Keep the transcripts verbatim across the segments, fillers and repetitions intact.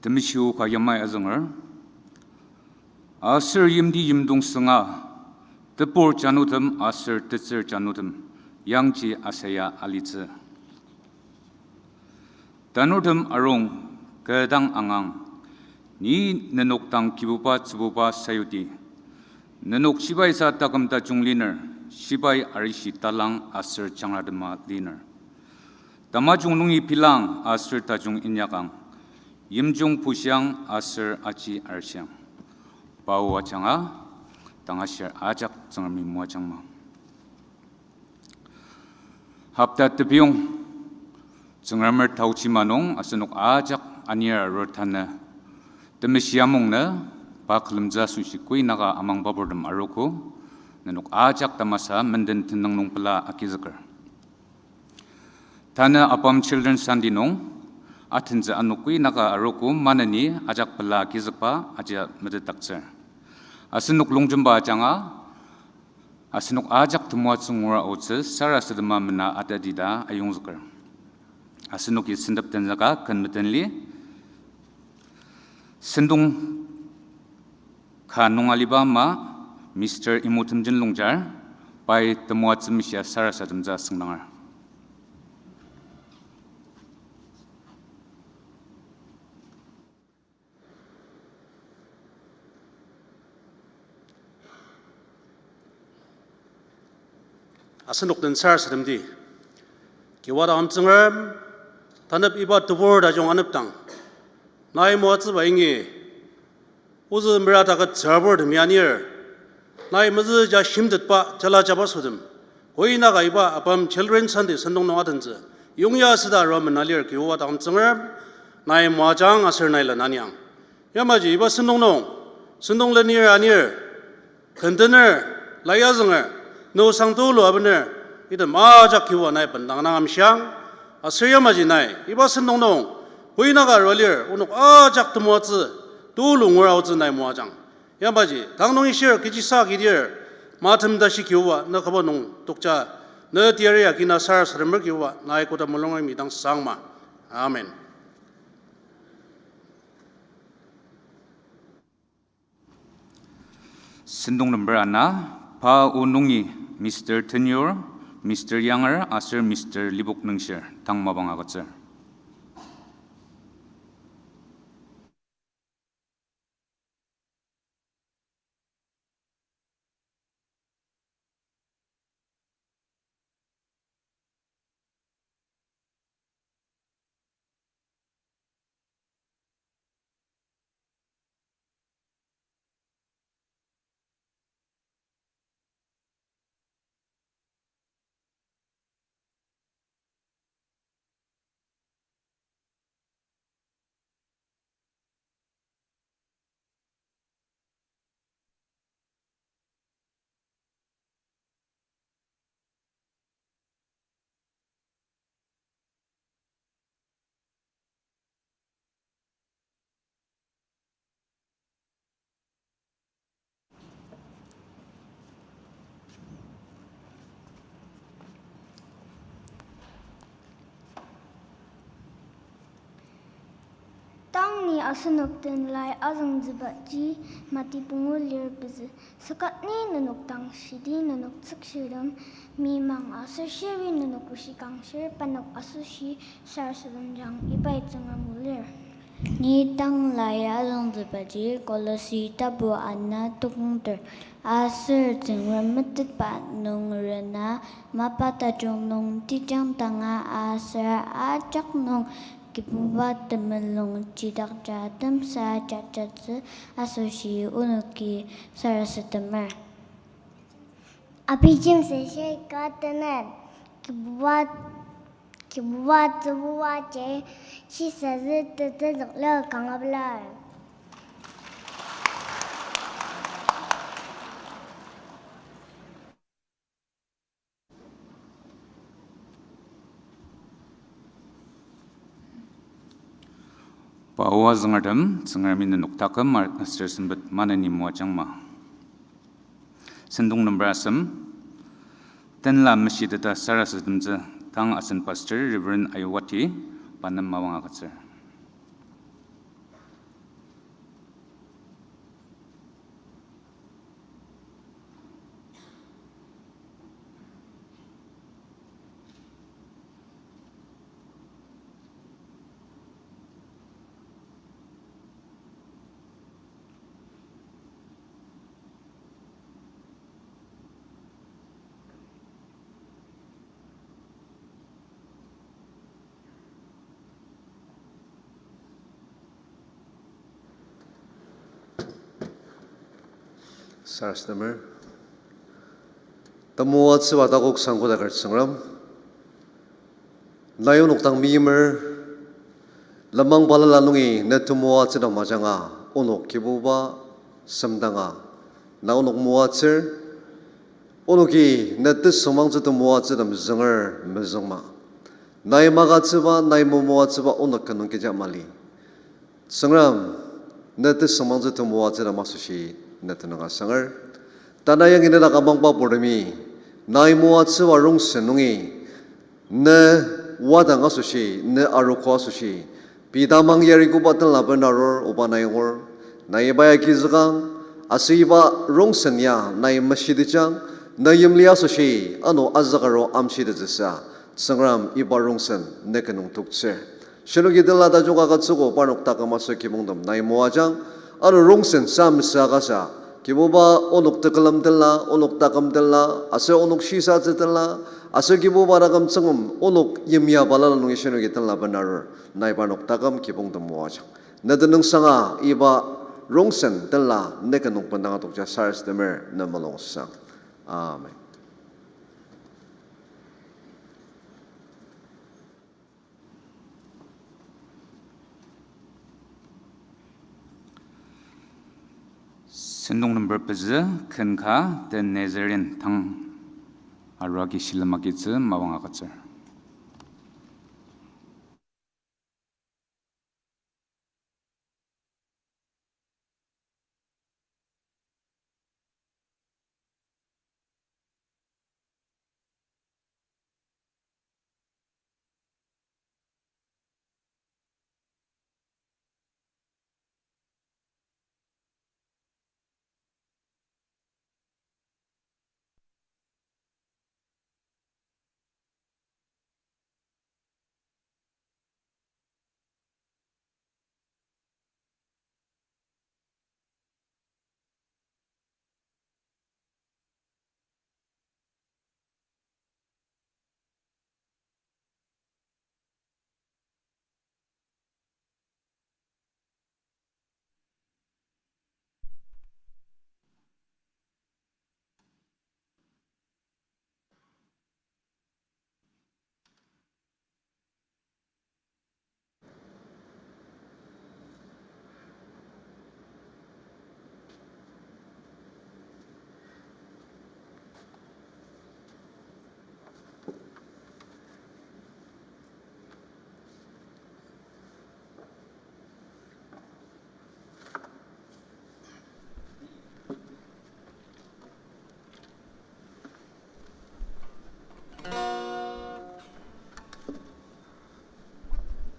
Temeshio ka yamai azünger. Aser yimti yimdong sünga, tebur janutem aser tetsür janutem, yangji asaya alitsü. Tanurtem arung, kü dang angang, ni nenok dang Kibuba Tsübuba sayuti. Nenok shibai sa taküm tajung liner, shibai arishi talang aser jangratema liner. Tamajung nungi bilang aser tajung inyakang, yimjung bushiang aser aji arshiang. Pa o ajanga, tangashir ajak Tsüngremi moajangma. Hopta tepiyong, Tsüngremer taochi ma nung asenok ajak anir arur tanü, temeshi amungnü, pa külemtsü asoshi koinaka amang baburtem arogo, nenok ajak tamasa menden tenüng nung pela agizüker. Tanü apam Children's Sunday nung, atentsü ano koinaka arogo maneni ajak pela agizükba aji metetdaktsür. Asenok longjemba ajanga, asenok ajak temoatsü ngura aotsü sarasadema mena atadi ta ayongzüker. Asenoki sentep tenzüka ken metenli. Sentong ka nung aliba ama Mister Imo Temjen Longjar, pai temoatsü mishia sarasademtsü asüngdanger. Asenok den sarasademdi. Kibuba taküm Tsüngrem, tanep iba tebur tajung anepdang, nai moatsüba ingi, ozü mera taket tsüraburtem ya anir, nai mezüja shimtetba jala jabasotem, koinaka iba apam Children's Sunday sentong nung atentsü yongya süda arua mena lir Kibuba taküm Tsüngrem, nai moajang aser nai lenaniang. Yamaji iba sentong nung, sentong lenir anir, kentener, la yazünger, nü sang tulu abener, item ajak Kibuba nai bendang dang amshiang, aser yamaji nai iba sentong nung, koinaka arua lir onok ajak temoatsü, tulu ngura aotsü nai moajang. Yamaji tang nung ishir kechisa kidir, matem tashi Kibuba, ne kübok nung tokja, ne teyari akina sarasademer Kibuba, nai koda mulungi midang sangma. Amen. Sentong number ana, pa o nungi Mister Tenyur, Mister Yanger aser Mister Libok Nengshir tang mapang agütsür. Tang ni asenok den lai azüngtsübaji Mati pungu lir pezü. Saka ni nenok dang shidi nenok tsükshirtem, mi mang aser shiri nenok oshi kangshir, pa nok asoshi sarasademjang, ibai Tsüngrem o lir. Ni tang lai azüngtsübaji Kolosi tapu ana tukong ter, aser Tsüngrem metetba nung rena mapa tajung nung tejang tanga aser ajak nung Kibuba temulung chidakja temsa jajatsü asoshi onoki sarasademer. Abi James shika tenen, Kibuba, Kibuba Tsübuba ji shisazü tetezükle kanga pelar. Pa o azüngertem, Tsüngremi nenok taküm aser sempet maneni moajangma. Sentong number asem, tenla meshiteta sarasademtsü tang asen pastor Reverend Ayuwati, pa nem mapang agütsür. Sarasademer. Temoatsüba takok sangkodaker Tsüngrem, nai onok dang meimer, lenmang balala nungi ne temoatsütem ajanga, onok Kibuba semdanga, na onok moatsür, onoki ne tesüngmangtsü temoatsütem zünger mezüngma. Nai magütsüba, nai momoatsüba onok ka nung kecha mali. Tsüngrem, ne tesüngmangtsü temoatsütem asoshi ne tenüng asanger. Tanü yangi ne dak amangba purtemi, nai moatsüba rongsen nungi, ne wadang asoshi, ne arogo asoshi, pei tamang yari koba tenla benarur oba nai angur, nai iba ya agizükang, aser iba rongsen ya nai meshitejang, ne yimli asoshi, ano azükaru amshitettsüsa, Tsüngrem iba rongsen ne ka nung toktsür. Shinoki tenla tajung agütsüogo parnok taküm aser kibongtem nai moajang, ano rongsen sa mesüa kasa, Kibuba onok tekülem tenla, onok taküm tenla, aser onok shisatsü tenla, aser Kibuba taküm tsüngüm onok yimya balala nungi shinoki tenla benarur, nai parnok taküm kibongtem moajang. Ne tenüngsanga iba rongsen tenla ne ka nung bendanga tokja sarasademer ne mulungsang. Amen. Sentong number pezü, ken ka, The Nazarene tang, arua ki shilem agitsü mapang agütsür.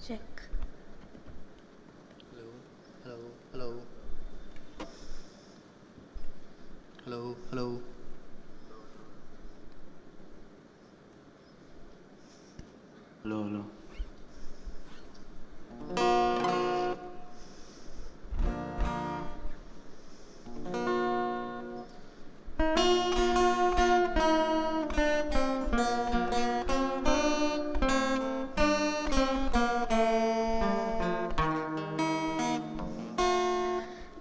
Check. Hello, hello, hello. Hello, hello. Hello, hello.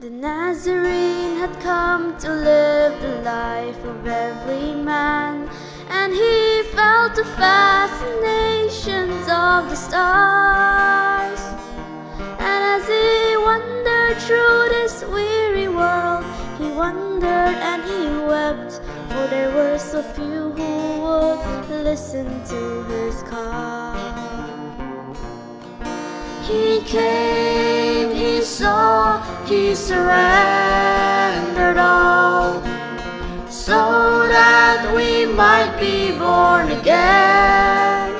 The Nazarene had come to live the life of every man, and he felt the fascinations of the stars. And as he wandered through this weary world, he wondered and he wept, for there were so few who would listen to his call. He came, he saw, he surrendered all, so that we might be born again.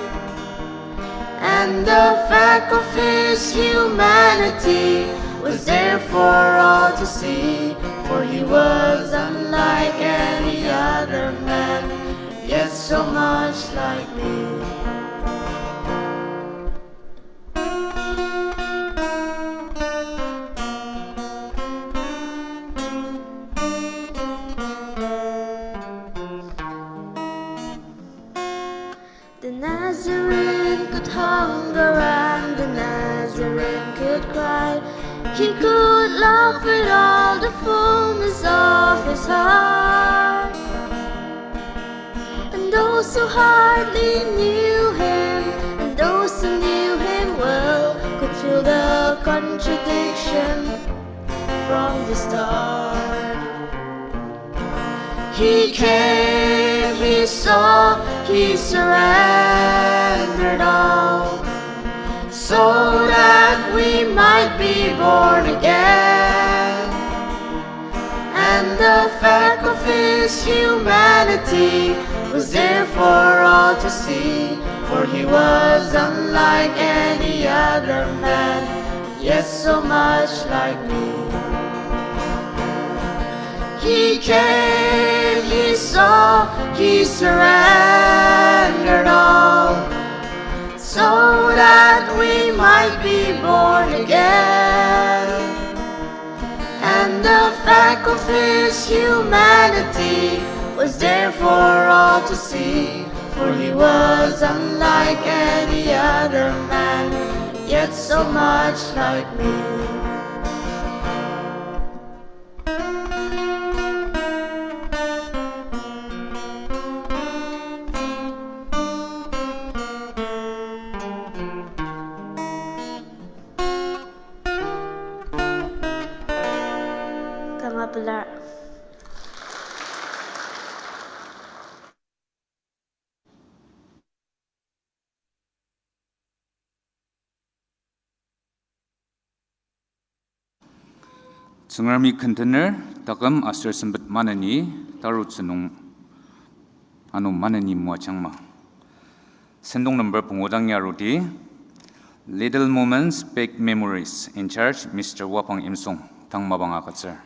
And the fact of his humanity was there for all to see, for he was unlike any other man, yet so much like me. The Nazarene could hunger and the Nazarene could cry. He could laugh with all the fullness of his heart. Who hardly knew him, and those who knew him well could feel the contradiction from the start. He came, he saw, he surrendered all, so that we might be born again. And the fact of his humanity was there for all to see, for he was unlike any other man, yet so much like me. He came, he saw, he surrendered all, so that we might be born again. And the fact of his humanity was there for all to see, for he was unlike any other man, yet so much like me. Kanga pelar. Tsüngremi kentener taküm aser sempet maneni tarutsü nung ano maneni moajangma. Sentong number pungu dang yarudi, Little Moments, Big Memories, in charge, Mister Wapang Imsung, tang mapang agütsür.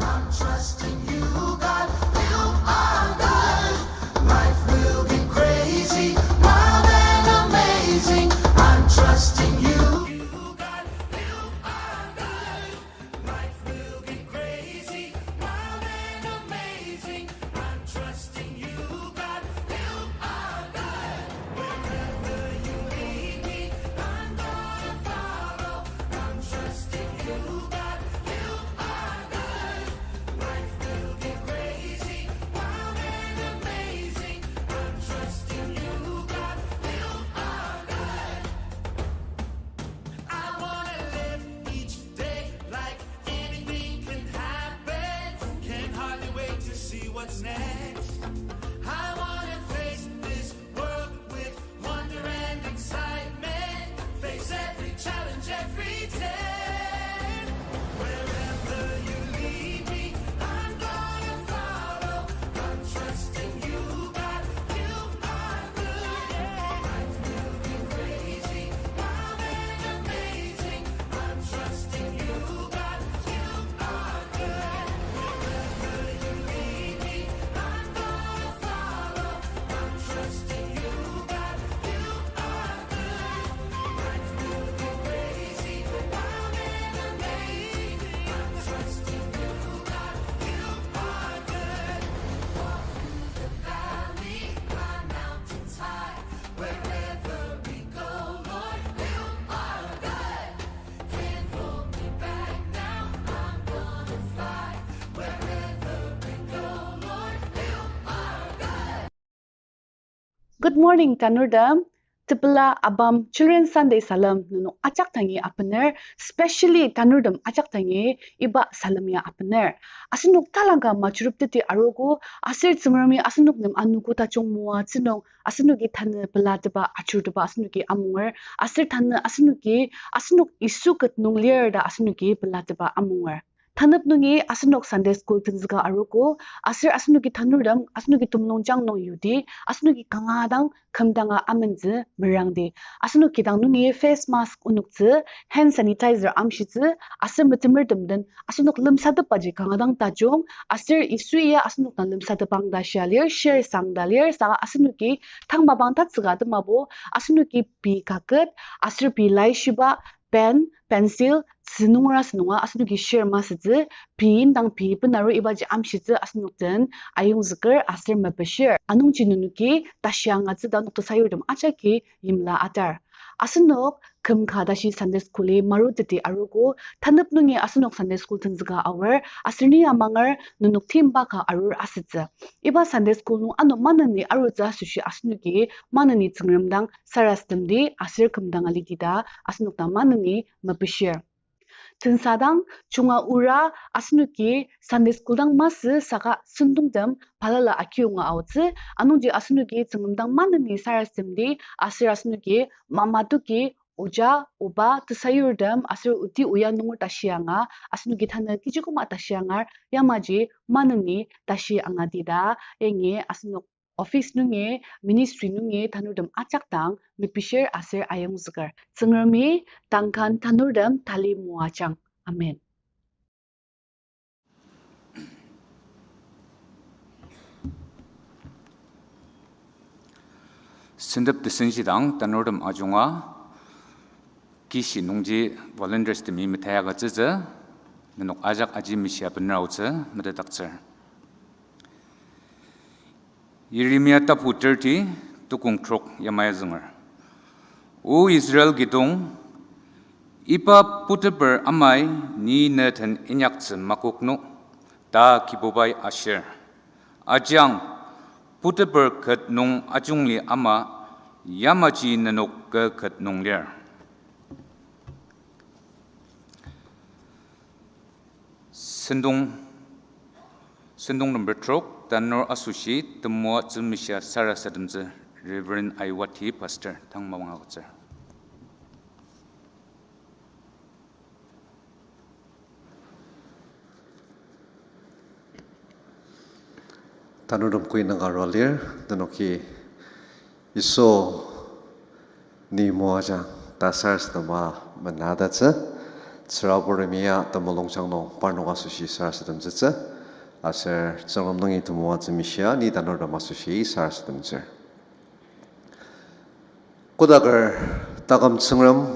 I'm trusting you, God, you are good. Life will be crazy, wild and amazing. I'm trusting you. You, God, you are good. Life will be crazy, wild and amazing. I'm trusting you, God, you are good. Wherever you lead me, I'm gonna follow. I'm trusting you, God, you are good. Life will be crazy, wild and amazing. I'm trusting you, God, you are good. I wanna live each day like anything can happen. Can't hardly wait to see what's next. I wanna face this world with wonder and excitement. Face every challenge every day. Wherever you lead me, I'm gonna follow. I'm trusting you, God, you are good. Life will be crazy, wild and amazing. I'm trusting you, God, you are good. Wherever you lead me, I'm gonna follow. I'm trusting you, God, you are good. Life will be crazy, wild and amazing. I'm trusting you, God, you are good. Walk through the valley, climb mountains high. Wherever we go, Lord, you are good. Can't hold me back now, I'm gonna fly. Wherever we go, Lord, you are good. Good morning, tanurtem. Tepela Abam Children's Sunday salem nenok ajak dangi apener, specially tanurtem ajak dangi iba salem ya apener. Asenok talangka majurupteti arogo, aser Tsüngremi asenok nem anogo tajung moatsü nung, asenoki tanü pelateba, ajuruteba asenoki amunger, aser tanü asenoki, asenok Yisu ket nung lir ta asenoki pelateba amunger. Tanep nungi asenok Sunday school tenzüka arogo, aser asenoki tanurtem, asenoki temulungjang nung yudi, asenoki kanga dang kümdanga amentsü merangdi. Asenok kidang nungi face mask onoktsü, hand sanitizer amshitsü, aser metemertem den asenok lemsatepbaji kanga dang tajung, aser Yisu ya asenok dang lemsatepang ta shia lir, shir sang ta lir, saka asenoki tang mapang tatsüka temabo, asenoki pei kaket, aser pei laishiba, pen, pencil, tzü nungera sünunga asenoki shir masütsü, pei indang pei benaru ibaji amshitsü asenok den ayongzüker aser mepishir. Anungji nenoki tashi angatsü ta nokta sayurtem ajaki yimla atar. Asenok küm ka tashi Sunday school-i maruteti arogo, tanep nungi asenok Sunday school tenzüka aor, aser ni amanger nenok timba ka arur asütsü. Iba Sunday school nung ano maneni arutsü asoshi asenoki maneni Tsüngrem dang sarasademdi aser kümdang aliti ta asenok dang maneni mepishir. Tensadang junga ura asenoki Sunday school dang masü saka sentongtem balala akiyonga aotsü, anungji asenoki Tsüngrem dang maneni sarasademdi aser asenoki mama toki oja, oba, tesayurtem aser oti oya nunger tashi anga, asenoki tanü kechi koma tashi angar, yamaji maneni tashi angati ta, yangi asenok office nungi, ministry nungi tanurtem ajak dang mepishir aser ayongzüker. Tsüngremi tangkan tanurtem tali moajang. Amen. Sentep tesenshidang tanurtem ajunga, kishi nungji volunteers temi metaya agütsütsü, nenok ajak aji meshia bener aotsü metetdaktsür. Yeremia tapu thirty, tukong trok yamai azünger. O Israel kidong, iba puteper amai ni ne den inyaktsü makokno, ta Kibubai ashir. Ajang, puteper ket nung ajungli ama, yamaji nenok kü ket nung lir. Sentong, sentong number trok, tanur asoshi temoa tsümishia sarasademtsü Reverend Aiwati Pastor tang mapang agütsür. Tanurtem kü nung arua lir, nenoki Yisu ni moajang ta sarasadema menatettsü, tsüraburtemi ya temulungjang nung parnok asoshi sarasademtsütsü, aser Tsüngrem nungi temoatsü mishia ni tanurtem asoshi sarasademtsür. Kodaker taküm Tsüngrem,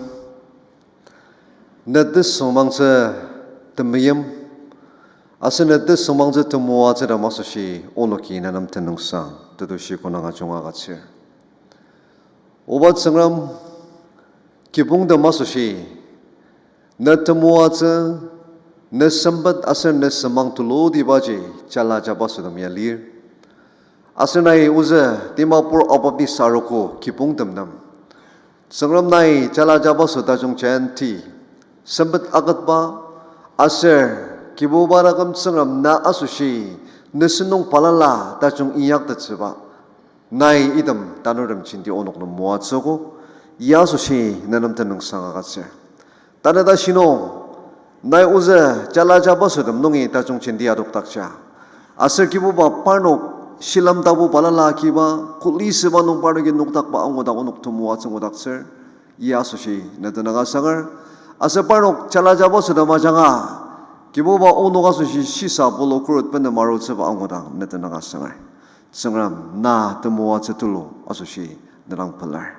ne tesüngmangtsü temeim, aser ne tesüngmangtsü temoatsütem asoshi onoki ne nem tenüngsang tetushi konanga junga agütsür. Oba Tsüngrem, kibongtem asoshi ne temoatsü, ne sempet aser ne sümang tulutibaji jala jabasotem ya lir. Aser nai ozü Dimapur Baptist arogo kibongtem nem, Tsüngrem nai jala jabaso tajung jenti sempet aketba, aser Kibuba taküm Tsüngrem na asoshi ne sentong balala tajung inyaktettsüba, nai item tanurtem jenti onok nem moatsüogo, ya asoshi ne nem tenüngsang agütsür. Tanü tashi nung, nai ozü jala jabasotem nungi tajung jenti adokdakja, aser Kibuba parnok shilem tapu balala kiba, kuli süba nung parnoki nokdakba angudak onok temoatsü ngudaktsür, ya asoshi ne tenüng asanger. Aser parnok jala jabasotem ajanga, Kibuba onok asoshi shisa pulu kurut bener marutsüba angudang ne tenüng asanger. Tsüngrem na temoatsü tulu asoshi ne dang pelar.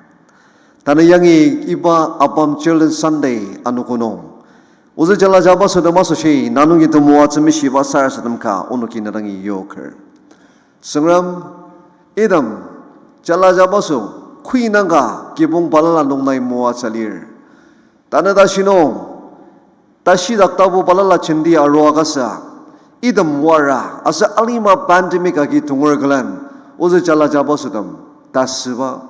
Tanü yangi iba ABAM Children's Sunday anogo nung, ozü jala jabasotem asoshi na nungi temoatsü mishiba sarasadem ka onoki ne dangi yoker. Tsüngrem, item jala jabaso, kü nung ka kibong balala nung nai moatsü lir. Tanü tashi nung, tashidak tapu balala jenti arua kasa, item wara aser alima pandemic agi tonger külen, ozü jala jabasotem tasüba,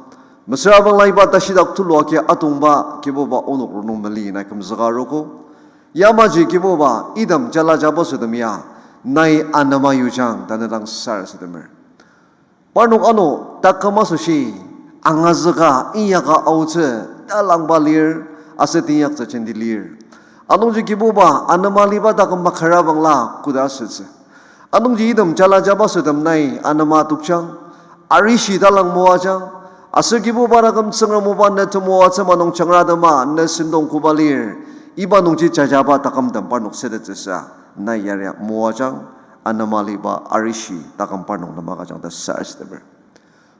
mesüra bangla iba tashidak tulu agi atongba Kibuba onok rongnung mali nai kümzüka arogo. Yamaji Kibuba item jala jabasotem ya nai anema yujang tanü dang sarasademer. Parnok ano taküm asoshi angazüka inyaka aotsü talangba lir, aser teinyaktsü jenti lir. Anungji Kibuba anema liba taküm makara bangla koda asütsü. Anungji item jala jabasotem nai anema tokjang, arishi talang moajang, aser Kibuba taküm Tsüngrem oba ne temoatsü ma nung jangratema ne sentong koba lir, iba nungji jajaba takümtem parnok sütettsüsa nai yaria moajang, anema liba arishi taküm parnok nem agüjang ta sarasademer.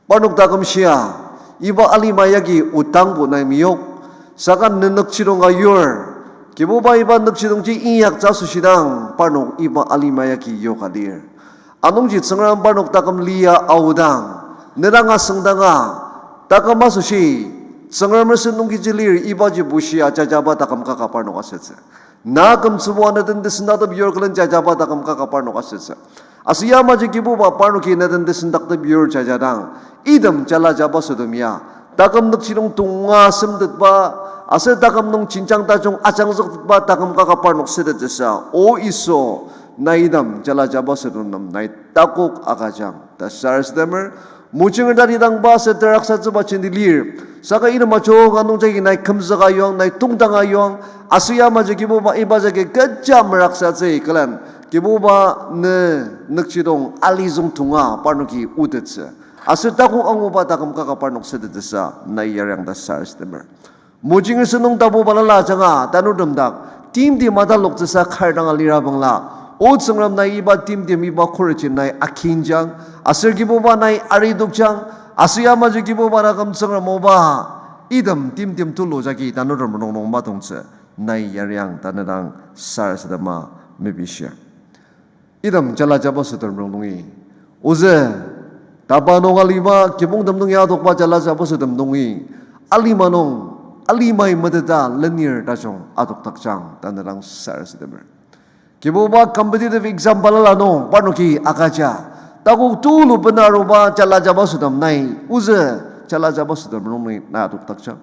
Parnok taküm shia, iba alima yagi otangbo nai meyok, saka ne nükjidong ka yur, Kibuba iba nükjidongji inyaktsü asoshidang parnok iba alima yagi yoka lir. Anungji Tsüngrem parnok taküm lia aodang, ne dang asüngdanga, taküm asoshi Tsüngremer sentong kechi lir ibaji bushia jajaba taküm kaka parnok asütsü. Na kümtsübua na den tesendaktep yur külen jajaba taküm kaka parnok asütsü. Aser yamaji Kibuba parnoki na den tesendaktep yur jajadang, item jala jabaso tem ya, taküm nükjidong tonga semtetba, aser taküm nung jenjang tajung ajangzüktetba taküm kaka parnok sütettsüsa, O Yisu, nai item jala jabaso tem nem nai takok agüjang ta sarasademer. Mojinger tatidangba aser teraksatsüba jenti lir. Saka item ajunga nungjagi nai kümzüka yuang, nai tongtanga yuang. Aser yamaji Kibuba iba jagi kecha meraksatsü külen, Kibuba ne nükjidong alizüng tonga parnoki otettsü. Aser takok anguba taküm kaka parnok sütettsüsa nai yariang ta sarasademer. Mojinger sentong tapu balala ajanga tanurtem dak timti mataloktsüsa kar danga lira bangla, O Tsüngrem nai iba timtem iba khureji nai akinjang, aser Kibuba nai aridokjang, aser yamaji Kibuba taküm Tsüngrem oba, item timtem tulu jagi tanurtem rongnung matongtsü nai yariang ta ne dang sarasadema mepishir. Item jala jabaso tem rongnungi, ozü tapa nung alima kibongtem nung ya adokba jala jabaso tem nungi, alima nung, alimai meteta lenir tajung adokdakjang ta ne dang sarasademer. Kibuba competitive exam balala nung parnoki agüja, takok tulu bena aruba jala jabaso tem nai, ozü jala jabaso tem rongnungi na adokdakjang.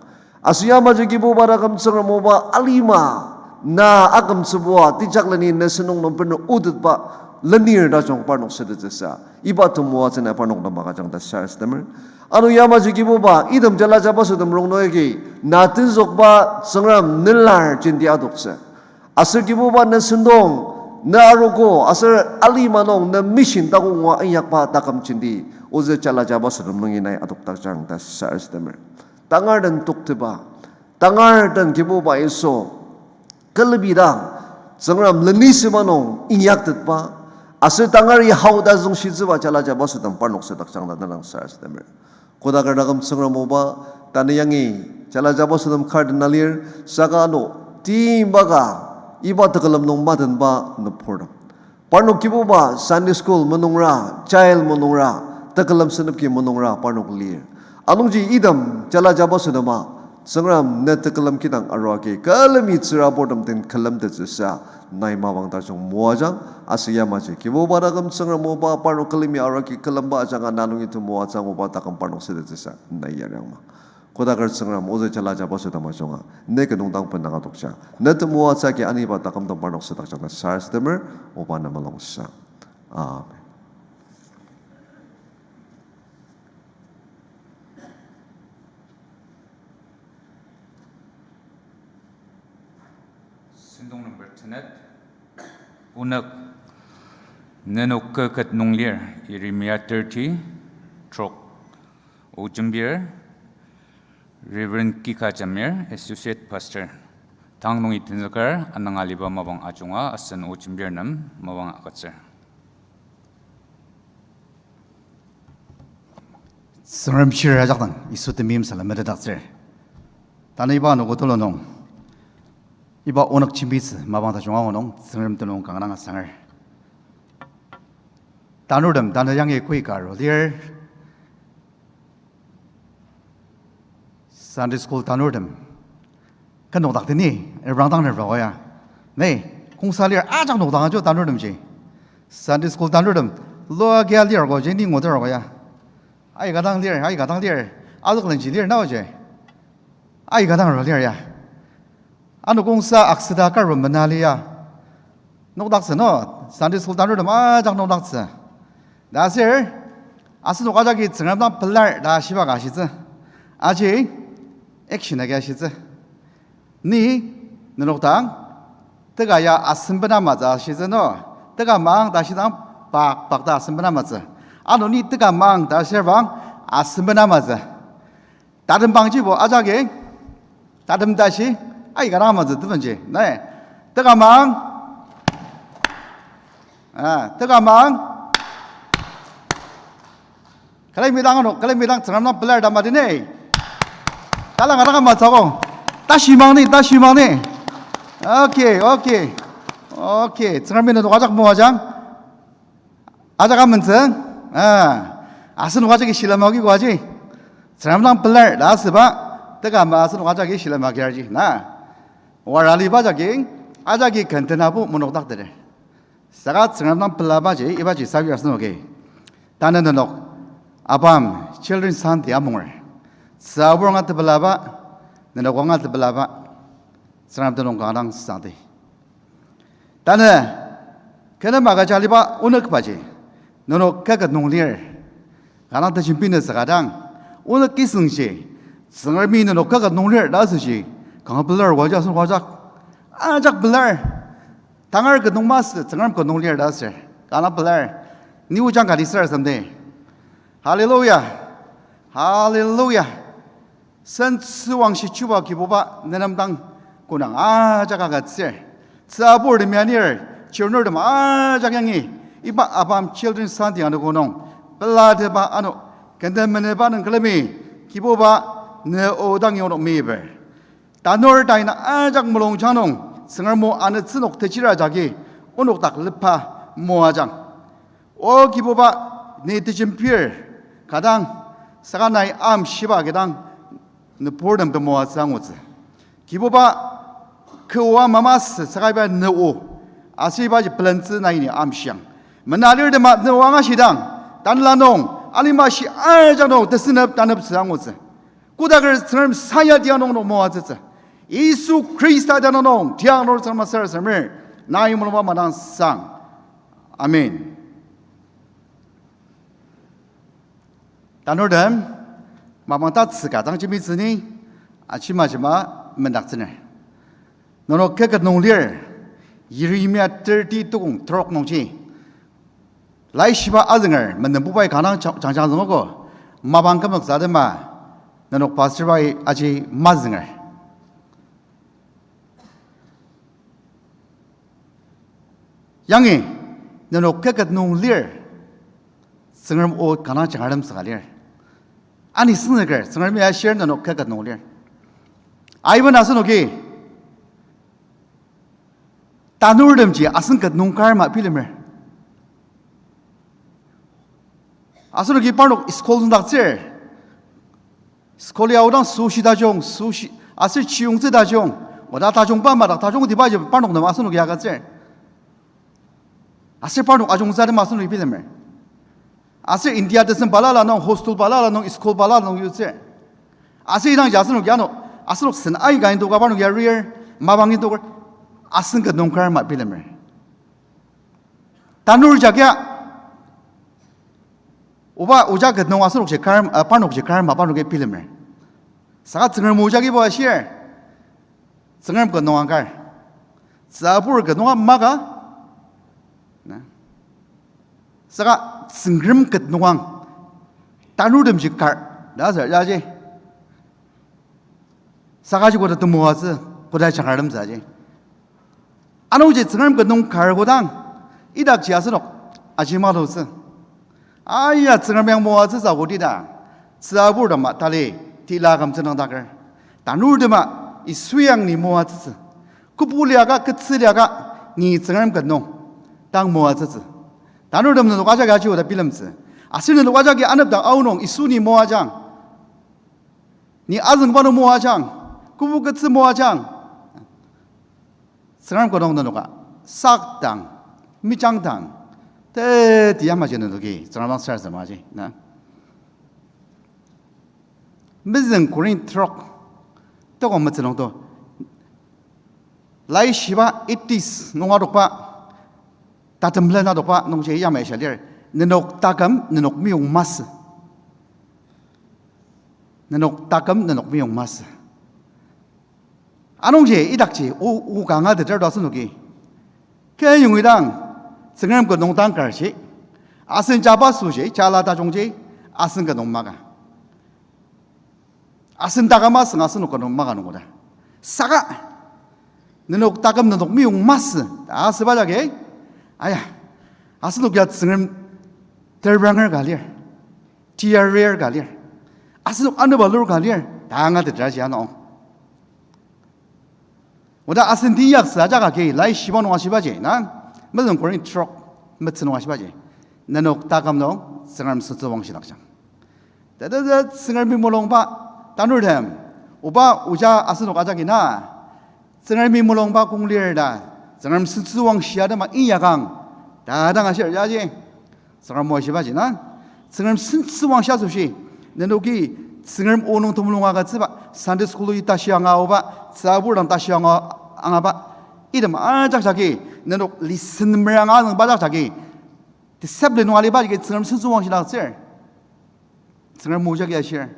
Aser yamaji Kibuba taküm Tsüngrem oba alima, na akümtsübua tejakleni ne sentong nung bena otetba lenir tajung parnok sütettsüsa, iba temoatsü nai parnok nem agüjang ta sarasademer. Ano yamaji Kibuba item jala jabaso tem rongnungi, na tenzükba Tsüngrem nelar jenti adoktsü. Aser Kibuba ne sentong, ne arogo, aser alima nung ne mission takok ngua inyakba taküm jenti, ozü jala jabaso tem nungi nai adokdakjang ta sarasademer. Tangar den tokteba, tangar den Kibuba Yisu, külemi dang Tsüngrem lenisüba nung inyaktetba, aser tangari hao ta züngshitsüba jala jabaso tem parnok südakjang ta ne dang sarasademer. Kodaker taküm Tsüngrem oba, tanü yangi jala jabaso tem kar dena lir, saka ano timba ka iba tekülem nung matenba nüburtem, parnok Kibuba Sunday school menungra, child menungra, tekülem senepki menungra parnok lir. Anungji item jala jabaso tema, Tsüngrem ne tekülem kidang arua agi külemi tsüraburtem den külemtettsüsa nai mapang tajung moajang. Aser yamaji Kibuba taküm Tsüngrem oba parnok külemi arua agi külemba ajanga na nungi temoatsü anguba taküm parnok sütettsüsa nai yariangma. Kodaker Tsüngrem ozü jala jabaso tem ajunga ne ki nungdang bendang adokja, ne temoatsü agi aniba takümtem parnok südakjang ta sarasademer, oba ne mulungsang. Amen. Sentong number tenet. Onük, nenok kü ket nung lir, Jeremiah thirty, trok. O jembir, Reverend Kika Jamir, Associate Pastor. Tang nungi tenzüker, anang aliba mapang ajunga asen o jembir nem mapang agütsür. Tsüngrem shir ajakdang Yisu temeim salem metetdaktsür. Tanü iba anogo tulu nung, iba onük jembitsü mapang tajung angu nung Tsüngrem tenüng kanga dang asanger. Tanurtem tanü yangi koi ka aru lir. Sunday school tanurtem. Ken nokdak teni, ebrang dang ne roko ya. Ne, kongsa lir ajak nokdang ajo tanurtemji. Sunday school tanurtem, loa kia lir ko je ni ngoter ko ya. Aika dang lir, aika dang lir. Azük lenji lir nao je. Aika dang ro lir ya. Ano kongsa aksüda kar mena lia. Nokdaktsü no, Sunday school tanurtem ajak nokdaktsü. Ta sür, asenok ajaki Tsüngrem dang pelar ta shiba ka shitsü. Aji, action agi ashitsü. Ni, nenok dang, teka ya asembena matsü shitsü no. Teka mang ta shidang, pak, pak ta asembena matsü. Ano ni teka mang ta shirvang, asembena matsü. Tatem-angjibo ajaki, tatem tashi, aika dang matsü tebenji. Nai, teka mang. Ah, teka mang. Külemi dang ano, külemi dang Tsüngrem dang pelar ta madi ne. Talang adang matsü ko. Tashi mang ni, tashi mang ni. Okay, okay. Okay, Tsüngremi nenok ajak moajang. Ajak amentsü, ah, asenok ajaki shilem agi koaji. Tsüngrem dang pelar ta asüba, Teka ama asenok ajaki shilem agirji, na. Wara aliba jagi, ajaki ken tenabo monokdakteter. Saka Tsüngrem dang pelabaji, ibaji sabi asenoki. Tanü nenok, apam, Children's Sunday amunger. Tsübur anga tepelaba, nenok anga tepelaba, Tsüngrem tenüng kanga dang sangdi. Tanü, kü nem agüja aliba onükbaji, nenok kü ket nung lir. Kanga dang tejembinü saka dang, onük kisüngji, Tsüngremi nenok kü ket nung lir ta asüji, kanga pelar waja asen wajak, ajak pelar. Tangar ket nung masü, Tsüngrem ket nung lir ta asür, kanga pelar. Ni ojang kati sür asem de. Hallelujah. Hallelujah. Sentsüwangshi chuba Kibuba nenem dang kü nung ajak agütsür. Tsübur temi anir, chirnurtem ajak yangi, iba apam Children's Sunday anogo nung, pelateba ano, kenden meneba nung külemi, Kibuba ne o dang yonok miber. Tanur taina ajak mulungjang nung, Tsüngrem o anütsü nok techira jagi, onok dak lepa moajang. O Kibuba, ni tejembir, kadang, saka nai amshiba kidang, nüburtem temoatsü angutsü. Kibuba, kü oa mamasü saka iba ne o, aser ibaji pelentsü nai ni amshiang. Mena lirtema ne o angashidang, tanela nung, alima shi ajak nung tesünep taneptsü angutsü. Kodaker Tsüngrem sayati anung nung moatsütsü. Yisu Khrista tenüng nung, tiang nung Tsüngrem sarasademer, nai mulungba madang sang. Amen. Tanurtem, mapang tatsüka dang jembitsüni, ajima ajima mendaktsüner. Nenok kü ket nung lir, Yeremia thirty tukong trok nungji. Laishiba azünger, menembubai kanga dang jang-, jangjang züngogo, mapang kümzüktsü atema, nenok pastor bai aji mazünger. Yangi, nenok kü ket nung lir, Tsüngrem o kanga dang jangratem süka lir. Ani senzüker, Tsüngremi ashir nenok kü ket nung lir. Aiben asenoki, tanurtemji asen ket nung kar ama bilemer. Asenoki parnok school züngdaktsür. School ya odang süshi tajung, süshi, aser chiyungtsü tajung, oda tajungba madak tajungtibaji parnok nem asenoki agütsür. Aser parnok ajungtsü atema asenoki bilemer. Aser India tesem balala nung, hostel balala nung, school balala nung yutsür. Aser idangji asenoki ano, asenok sen aika indoka parnok yarir, mapang indoker, asen ket nung kar ama bilemer. Tanur jagia, oba oja ket nung asenokji kar, ah, parnokji kar ama parnoki bilemer. Saka Tsüngrem o jagibo ashir, Tsüngrem ket nunga kar. Tsübur ket nunga maka. Na. Saka Tsüngrem ket nunga tanurtemji kar ta asür yaji. Sakaji koda temoatsü, koda jangratemtsü aji. Anungji Tsüngrem ket nung kar kodang, idakji asenok aji malutsü. Aya Tsüngrem yang moatsütsü kotidang, tsübur tema tali, tila kümtsü nüngdaker. Tanurtema, Yisu yang ni moatsütsü. Kübu liaka, ketsü liaka, ni Tsüngrem ket nung tang moatsütsü. Tanurtem nenok ajaki aji oda bilemtsü. Aser nenok ajaki anepdang aonung Yisu ni moajang. Ni azüngba nung moajang. Kübu ketsü moajang. Tsüngrem ket nung nenoka sakdang, mejangdang, teti yamaji nenoki Tsüngrem dang sarasademaji, na. Mezüng Korinth trok, tokong metsü nungto. Laishiba eighties nung adokba, tatem len adokba nungji yamai shia lir. Nenok taküm nenok meyong masü. Nenok taküm nenok meyong masü. Anungji idakji o, o kanga teter to asenoki. Kü yongi dang, Tsüngrem ket nung tang karji. Asen jaba süji, jala tajungji, asen ket nung maka. Asen taküm asüng asenok ket nung maka nung oda. Saka, nenok taküm nenok meyong masü, ta asüba jagi, aya, asenok ya Tsüngrem terbanger ka lir, tiarir ka lir, asenok aneba lur ka lir, ta anga teter ji ano. Oda asen tiyaktsü ajak agi, Laishiba nung ashibaji, na, Mezüng Korinth trok, metsü nung ashibaji. Nenok taküm nung, Tsüngrem sentsüwangshidakjang. Tetezü Tsüngremi mulungba, tanurtem, Oba oja asenok ajaki na, Tsüngremi mulungba kong lir ta, Tsüngrem sentsüwangshi atema inyakang, ta dang ashir jaji. Tsüngrem moashibaji na, Tsüngrem sentsüwangshi asoshi, nenoki Tsüngrem o nung temulung agütsüba, Sunday school-i tashi anga aoba, tsübur dang tashi anga angaba, item ajak jagi, nenok lesson meranga nüngba ajak jagi, discipline nung aliba jagi Tsüngrem sentsüwangshi laktsür. Tsüngrem o jagi ashir.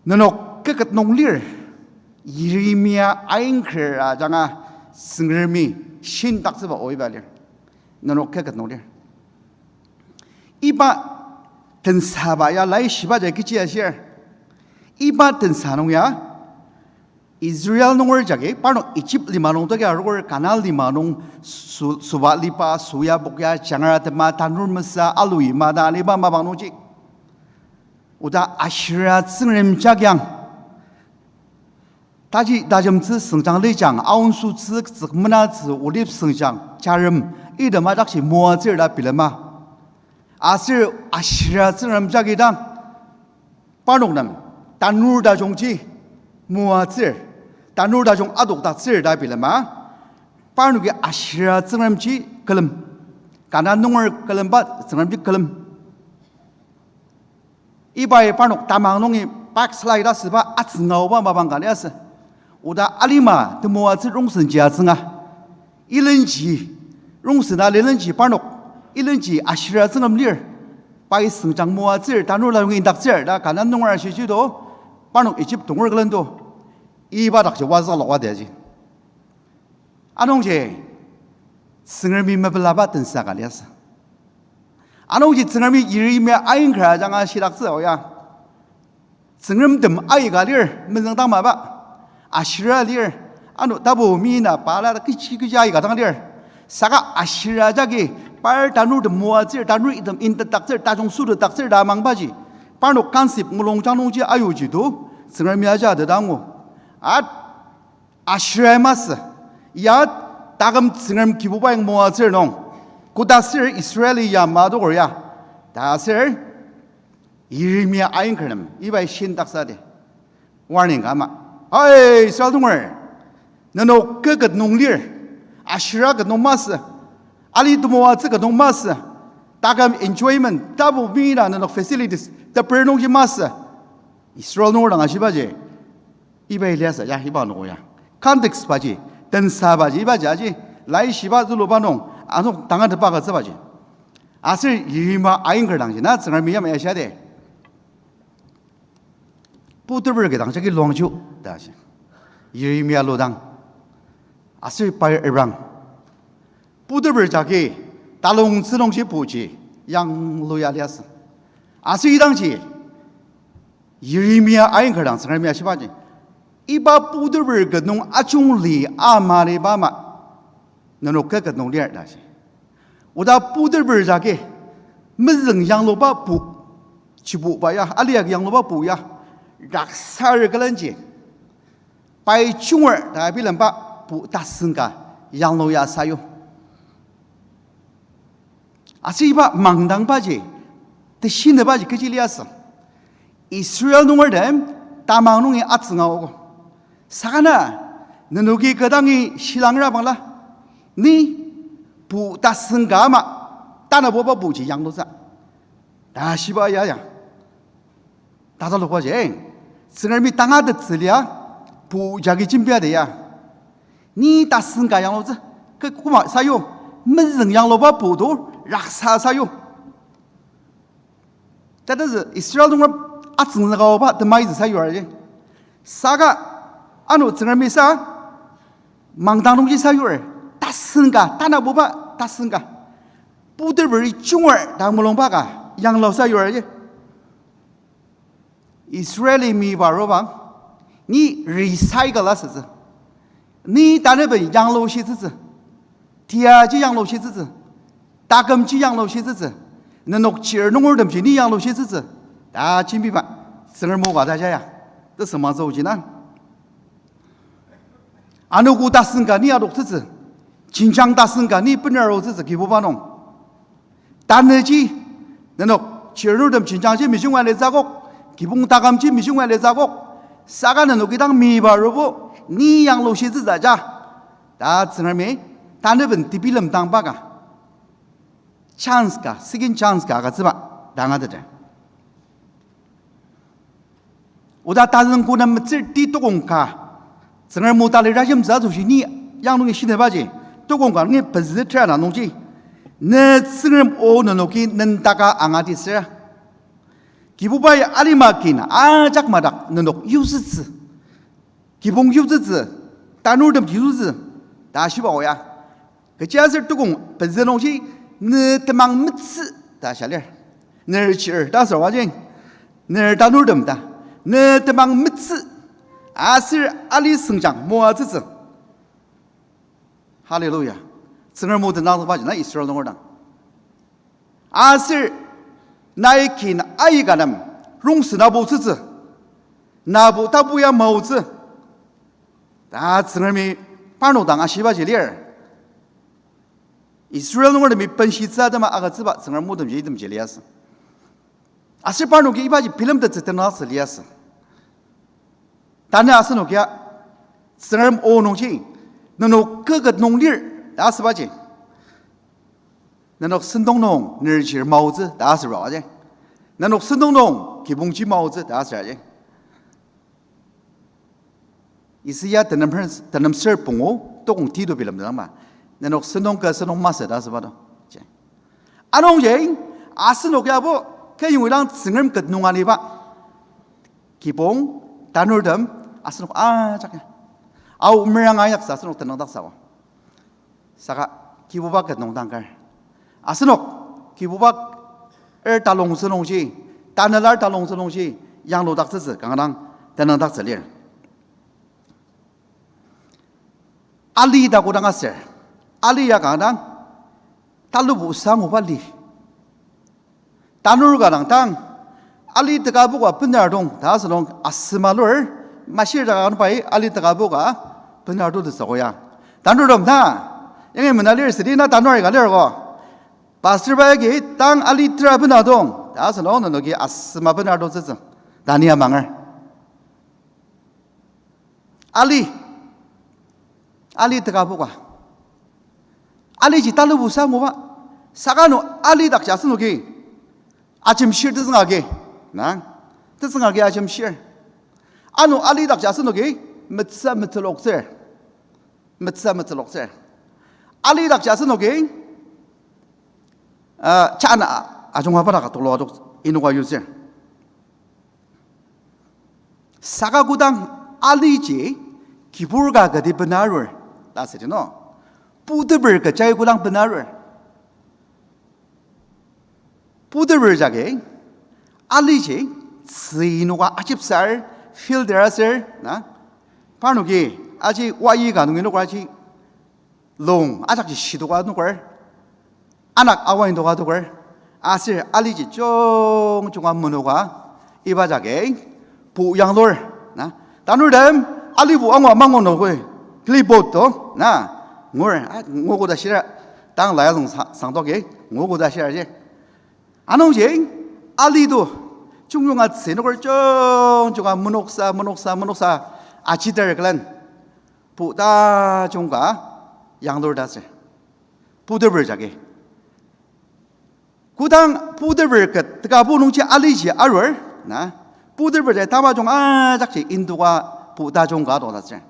Nenok kü ket nung lir, Yeremia aingker ajanga Tsüngremi shindaktsüba o iba lir. Nenok kü ket nung lir. Iba tensaba ya laishiba ja kechi ashir. Iba tensa nung ya, Israel nunger jagi, parnok Egypt lima nung toki arogo Kanan lima nung sü-, süba liba, süya pokya, jangra tema, tanur mesa, alu ima ta aliba mapang nungji, oda Asherah tsüngrem jagiang, taji tajemtsü süngjang lijang, aonsotsü, tsükmenatsü, olive süngjang, charem, item ajakji moatsür ta bilema. Aser Asherah tsüngrem jagi dang, parnok nem tanur tajungji moatsür, tanur tajung adokdaktsür ta bilema, parnoki Asherah tsüngremji külem, Kanan nunger külemba tsüngremji külem. Ibai parnok tamang nungi backslide asüba atsünga aoba mapang ka liasü. Oda alima temoatsü rongsenji atsünga, ilenji, rongsen alilenji parnok, ilenji Asherah tsüngrem lir. Pai süngjang moatsür, tanur tajung indaktsür ta Kanan nunger ashiji to, parnok Egypt tonger külen to, iba dakji wazüka lokwa diaji. Anungji Tsüngremi mepelaba tensa ka liasü. Anungji Tsüngremi Yeremia aingker ajanga shidaktsü o ya, tsüngremtem aika lir, mezüngdang mapa, Asherah lir, ano tapu mi na Baal ta kechi kechi aika dang lir. Saka Asherah jagi par tanurtem moatsür, tanur item intetdaktsür, tajung sütetdaktsür ta amangbaji, parnok concept mulungjang nungji ayuji to, Tsüngremi aja tedangu. At Asherah masü, ya taküm tsüngrem Kibubai moatsür nung, koda sür Israeli yama adoker ya, ta sür Yeremia aingker nem ibai shindaksa di warning ka ama. Hai Israel nunger, nenok kü ket nung lir, Asherah ket nung masü, ali temoatsü ket nung masü, taküm enjoyment, tapu mi na nenok facilities teper nungji masü, Israel nunger dang ashibaji. Iba liasü ya, iba nung ya, context baji, tensa baji, ibaji aji, laishiba züluba nung, anok tangatetba agütsübaji. Aser Yeremia aingker dangji na Tsüngremi yamai ya shia de, puteper kidang jagi luangju, ta shi. Yeremia ludang. Aser pai erang, puteper jagi talongtsü nungji puji yanglu ya liasü. Aser idangji Yeremia aingker dang Tsüngremi ashibaji, iba puteper ket nung ajungli ama liba ama, nenok kü ket nung lir ta shi. Oda puteper jagi mezüng yangluba pu, chibuba ya, aliagi yangluba pu ya, raksar külenji, pai junger ta bilemba pu tasen ka yanglu ya sayu. Aser iba mangdangbaji, teshinebaji kechi liasü, Israel nungertem tamang nungi atsünga ogo. Saka na, nenoki kü dangi shilangra bangla, ni pu tasen ka ama tanabuba puji yanglutsü, ta shiba ya ya. Tatalokbaji, Tsüngremi tangatettsü lia, pu jagi jembia de ya, ni tasen ka yanglutsü, kü koma sayu, mezüng yangluba pu to, raksa sayu. Tata sü Israel nunger atsüngzüka aoba temaitsü sayur ji. Saka ano Tsüngremi sa mangdang nungji sayur, tasen ka, tanabuba tasen ka, puteperi junger ta mulungba ka yanglu sayur ji. Israeli miba arubang, ni recycle asütsü. Ni tanüben yanglu shitsütsü. Tiaji yanglu shitsütsü. Takümji yanglu shitsütsü. Nenok chir nungertemji ni yanglu shitsütsü, ta jembiba. Tsüngrem o ka ta jaya, tesüngmangtsü oji na. Anogo tasen ka ni adoktsütsü. Jenjang tasen ka ni bener arutsütsü Kibuba nung. Tanüji nenok Chirnurtem jenjangji mejunga litsü akok, kibong takümji mejunga litsü akok, saka nenoki dang miba arubo, ni yanglushitsü ta ja. Ta Tsüngremi, taneben tebilem dang baka. Chance ka, second chance ka agütsüba, ta angateter. Oda tazüng kona metsür ti tokong ka. Tsüngrem o tali rajemtsü asoshi ni yang nungi shinibaji. Tokong ka nungi pezü tera na nungji. Ne Tsüngrem o nenoki nendaka angatisüra. Kibubai alima kin ajak madak nenok yusütsü. Kibong yusütsü. Tanurtem yusütsü. Ta shiba oya. Kechiaser tokong pezü nungji ne temang metsü ta sha lir. Ner chir ta sür waji. Ner tanurtem ta. Ne temang metsü. Aser ali sengjang moatsütsü. Hallelujah. Tsüngrem o tenangzükbaji na Israel nunger dang. Aser nai kin aika nem rongsen aputsütsü. Nabo tapu ya maotsü. Ta Tsüngremi parnok dang ashibaji lir. Israel nungertemi benshitsü atema agütsüba Tsüngrem otemji itemji liasü. Aser parnoki ibaji bilemtettsü tenangtsü liasü. Tanü asenok ya Tsüngrem o nungji, nenok kü ket nung lir ta asübaji. Nenok sentong nung ner chir maotsü ta asübaji. Nenok sentong nung kibongji maotsü ta asübaji. Isaia tenem, tenem ser pungu, tokong ti to bilemtetang ma. Nenok sentong kü sentong masü ta asüba to. Anungji, asenok yabo, kü yongi dang Tsüngrem ket nung aliba. Kibong, tanurtem, asenok ajak ya. Ao meranga ayaksa asenok tenangdaktsüba. Saka Kibuba ket nung dang kar. Asenok, Kibuba er talongtsü nungji, tanela er talongtsü nungji, yangludaktsütsü kanga dang tenangdaktsü lir. Ali ta kodang aser, ali ya kanga dang, talubu sanguba li. Tanur ka dang tang, ali tekabuka bener dong ta asünung asüma lur, mashir ta kanga pai ali tekabuka bener to tesüko ya. Tanurtem ta, yangi mena lir südi na tanur ka lir ko. Pastor bai agi tang ali tera bena dong ta asünung nenoki asüma bener to tsütsü. Tani amanger. Ali, ali tekabuka. Aliji talubu sanguba. Saka ano ali dakji asenoki ajemshir tetsüngagi. Na, tetsüngagi ajemshir. Ano ali dakji asenoki metsü metsüloktsür. Metsü metsüloktsür. Ali dakji asenoki, ah, chana ajunga paraka tulu adok inoka yutsür. Saka kodang aliji kibur ka kati bena arur, ta asüdi no. Puteper kachai kodang bena arur. Puteper jagi, aliji, tzü inoka ajipsar, filter aser, na? Parnoki, aji wayi ka nungi nokra ji, long, ajakji shitoka nokra. Anak awa indoka toker, aser aliji jung junga menoka, iba jagi, pu yanglur, na? Tanurtem, alibu angua mangu nokoi, clipboard to, na? Ngur, a, nguogo ta shira, tang laya zong sa-, sangtoki, nguogo ta shira ji. Anungji, ali to, jungjunga tsünoker jungjunga menoksa, menoksa, menoksa, ajiter külen, pu tajung ka, yanglur ta sür. Puteper jagi. Kodang puteper ket tekabu nungji aliji arur, na, puteper jagi tamajung ajakji indoka pu tajung ka adokdaktsür.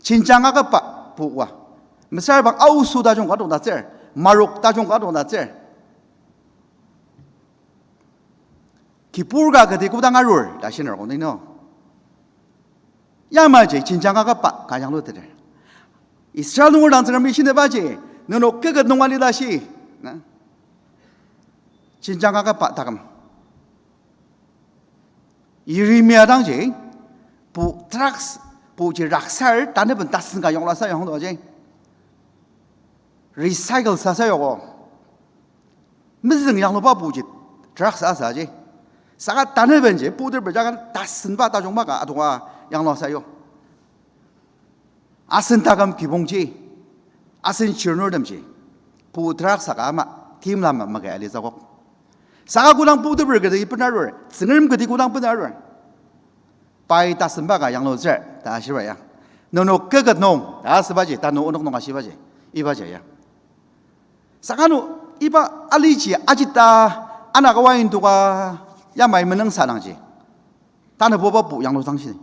Jenjang akaba pua. Mesüra bang aoso tajung ka adokdaktsür. Marok tajung ka adokdaktsür. Kibur ka kati kodang arur, ta shinar kong nino. Yamaji jenjang akaba ka yangluteter. Israel nunger dang Tsüngremi shinibaji, nenok kü ket nung alila shi. Na? Jenjang akaba taküm. Yeremia dangji, pu drugs, puji raksar, tanaben tasen ka yongla sa yongdo aji. Recycle sa sa yoko. Mezüng yangluba puji drugs asa ji. Saka tanabenji puteper jagan tasenba tajungba ka adunga yanglu asa yo. Asen taküm kibongji, asen chirnurtemji, pu drugs saka ama, timla ma maka alitsü akok. Saka kodang puteper kati benarur, Tsüngrem kati kodang benarur, pai tasemba ka yanglutsür ta ashiba ya. Nenok kü ket nung ta asübaji, tanü onok nung ashibaji, ibaji ya. Saka nü iba aliji ajita, ana kawa indoka, yamai menüngsadangji, tanüboba pu yanglutsüdangshi.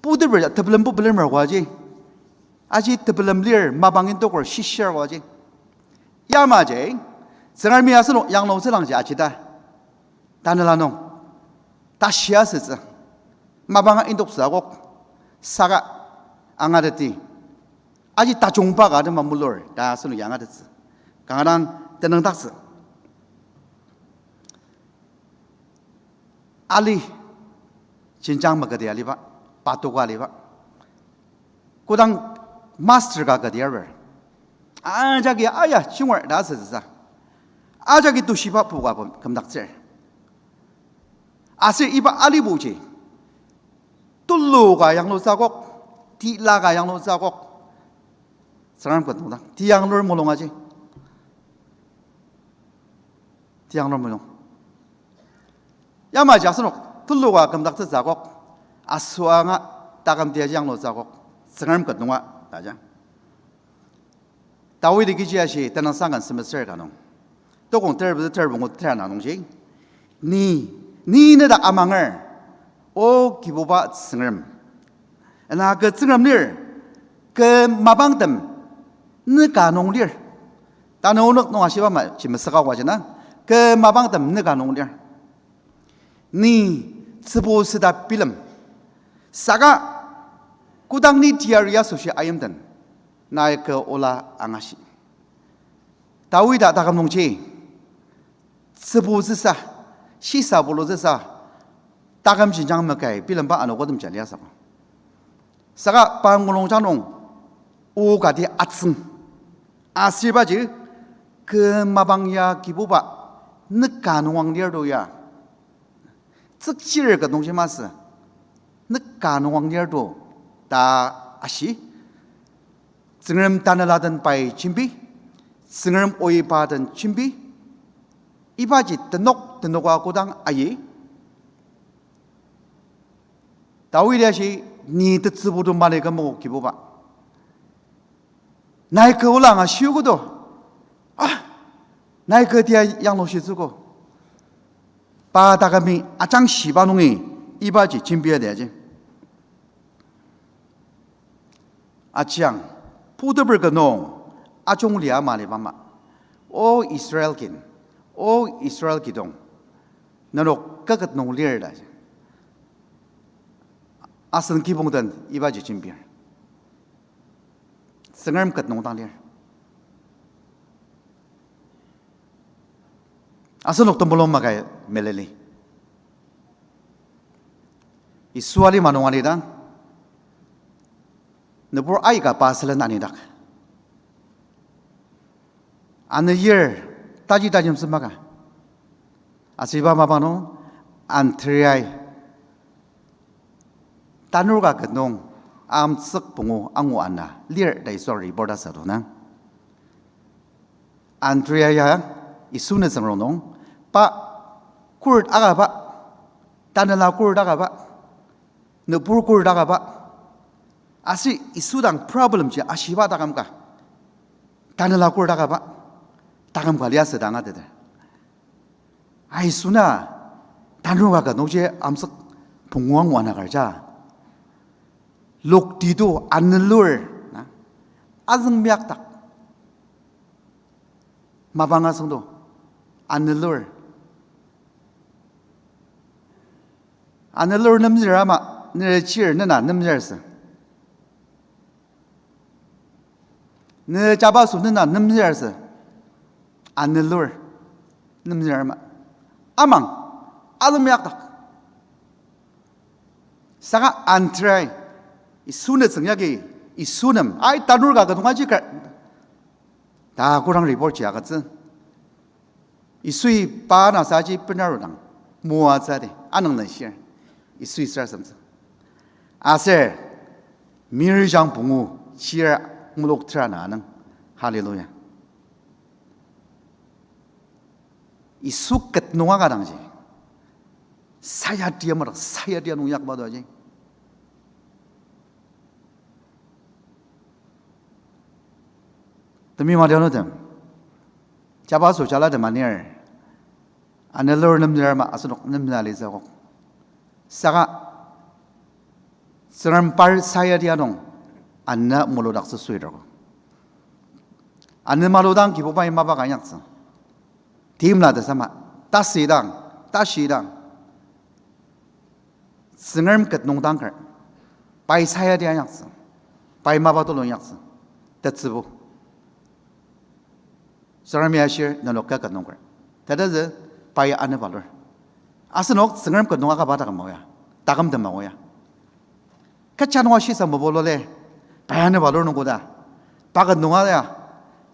Puteper ya tepelembo bilemer koaji, aji tepelem lir, mapang indoker shishir koaji. Yamaji, Tsüngremi asenok yanglutsüdangji ajita, tanela nung, tashi asütsü, mapanga indoksü akok, saka angateti, aji tajungba ka atema mulur ta asenok ya angatettsü. Kanga dang tenüngdaktsü. Ali, jenjang maketi aliba, patoka aliba, kodang master ka kati arur, ajaki aya jungar ta asütsüsa, ajaki tushiba puka küm-, kümdaktsür. Aser iba alibuji, tulu ka yanglutsü akok, tila ka yanglutsü akok, Tsüngrem ket nung dang tiyanglur mulung aji. Tiyanglur mulung. Yamaji asenok tulu ka kümdaktsütsü akok, asüanga taküm tiaji yanglutsü akok, Tsüngrem ket nunga ta aja. Dawidi kechi ashi, tenüngsang ken semester ka nung, tokong ter pezü ter pungu ter ana nungji, ni, ni ne dak amanger, O Kibuba Tsüngrem, na kü Tsüngrem lir, kü mapangtem ne ka nung lir. Tanü onok nung ashiba maji mesüka oa ji na, kü mapangtem ne ka nung lir. Ni tsübu süda bilem, saka kodang ni teyari asoshi ayimden, nai kü ola angashi. Dawida taküm nungji, tsübutsüsa, shisa bulutsüsa, taküm jenjang makai bilemba anogotem ja liasü. Saka pa mulungjang nung o kati atsüng. Asübaji, kü mapang ya Kibuba, ne ka nung ang lir to ya, tsükchir ket nungji masü, ne ka nung ang lir to ta ashi. Tsüngrem tanela den pai jembi, Tsüngrem oiba den jembi, ibaji tenok tenoka kodang ayi, Dawidi ashi, ni tetsübutu mali kümogo Kibuba, nai kü ola angashiogo to. Ah, nai kü tia yanglushitsüogo. Pa takümi ajang shiba nungi ibaji jembia liaji. Ajiang, puteper kü nung ajungli ama liba ama, O Israel kin, O Israel kidong, nenok kü ket nung lir ta. Asen kibong den ibaji jembir, Tsüngrem ket nung dang lir. Asenok temulung makai meleli, Yisu alima nung alidang, nübur aika pa sülen anidak, anü yir taji tajemtsü maka, aser iba mapang nung Andreai tanur ka ket nung amtsük pungu angu ana lir ta Yisu report asü to na. Andrea ya Yisu nütsüng rongnung, pa court akaba, tanela court akaba, nübur court akaba, aser Yisu dang problem ji ashiba taküm ka, tanela court akaba, taküm ka liasü ta angateter. Ai, Yisu na tanur ka ket nungji amtsük pungu angu ana kar ja, lokti to anelur, na, azüng miakdak. Mapang asüng to, anelur. Anelur nemzür ama, ne chir nena nemzür sü, ne jabaso nena nemzür sü, anelur nemzür ama, amang, azüng miakdak. Saka Andrea, Yisu nütsüng yagi, Yisu nem, ai, tanur ka ket nung aji kar ta kodang report ji agütsü. Yisui pa na saji benarudang, moatsü di, anüng lenshir, Yisui sarasademtsü. Aser, mirijang pungu, chir muluk tera na anüng. Hallelujah. Yisu ket nung aka dangji, sayati amadak, sayati anung yakba to aji. Temi madianutem, jabaso jalatem anir, anelur nemzüra ma asenok nemzü alitsü akok. Saka Tsüngrem par sayati anung, ane muludaktsü süidogo. Ane maludang Kibubai mapa ka inyaktsü. Timla tesama, tasidang, tashidang, Tsüngrem ket nung dangker, pai sayati inyaktsü, pai mapa tulu inyaktsü, tetsübo. Tsüngremi ashir, nenok ket nungker. Tetezü, pai anepalur. Asenok Tsüngrem ket nung akaba taküm maoya, takümtem maoya. Kecha nunga shisa mopulole, pai anepalur nung koda, pa ket nunga ya,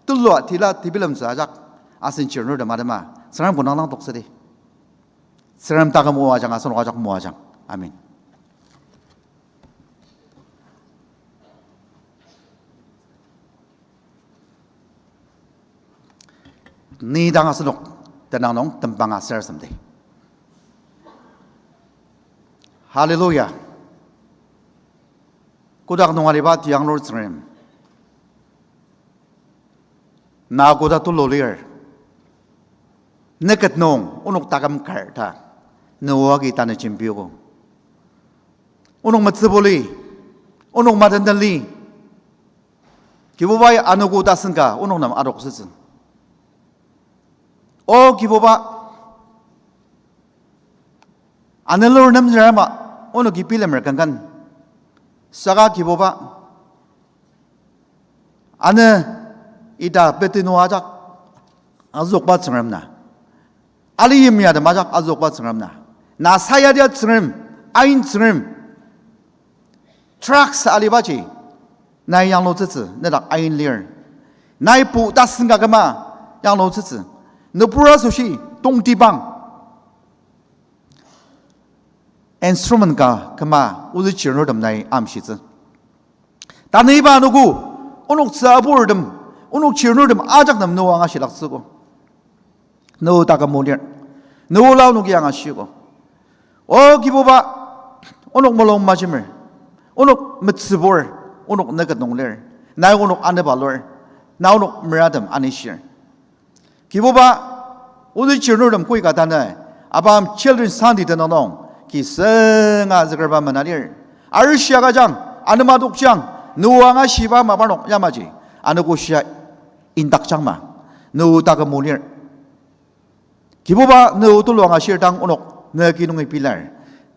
tulua tila tebilemtsü ajak, asen chirnurtem atema Tsüngrem kü nung langtoktsüdi. Tsüngrem taküm o ajanga asenok ajak moajang. Amen. Ni dang asenok tenüng nung tembang aser semdi. Hallelujah. Kotak nung aliba tianglur Tsüngrem, na koda tulu lir. Ne ket nung onok taküm kar ta, ne o agi tanü jembiogo. Onok metsübuli, onok madendeli, Kibubai anogo tasen ka onok nem adoktsütsü. O Kibuba, anelur nemzüra ma, onoki bilemer kangkan. Saka Kibuba, ane ita petinu ajak azükba Tsüngrem na, aliyimya tem ajak azükba Tsüngrem na, na sayadia Tsüngrem, ain Tsüngrem. Drugs alibaji, nai yanglutsütsü, nedak ain lir. Nai pu tasen ka küma yanglutsütsü, nübur asoshi tongtibang instrument ka küma ozü chirnurtem nai amshitsü. Tanü iba anogo, onok tsüburtem, onok chirnurtem ajak nem ne o angashidaktsüogo. Ne o taküm o lir, ne ola onoki angashiogo. O Kibuba, onok mulung majemer, onok metsübur, onok ne ket nung lir, nai onok anepalur, na onok meratem anishir. Kibuba, ozü chirnurtem koika tanü, abam Children's Sunday tenüng nung, kisenga zükerba mena lir. Arishi agüjang, anema tokjang, ne o angashiba maparnok yamaji, anogo shia indakjangma, ne o taküm o lir. Kibuba, ne o tulu angashir dang onok ne ki nungi pilar.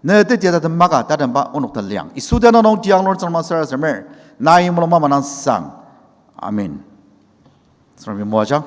Ne tetia tatem maka tatemba onok taliang. Yisu tenüng nung tianglur Tsüngrem sarasademer, nai mulung manang sang. Amen. Tsüngremi moajang.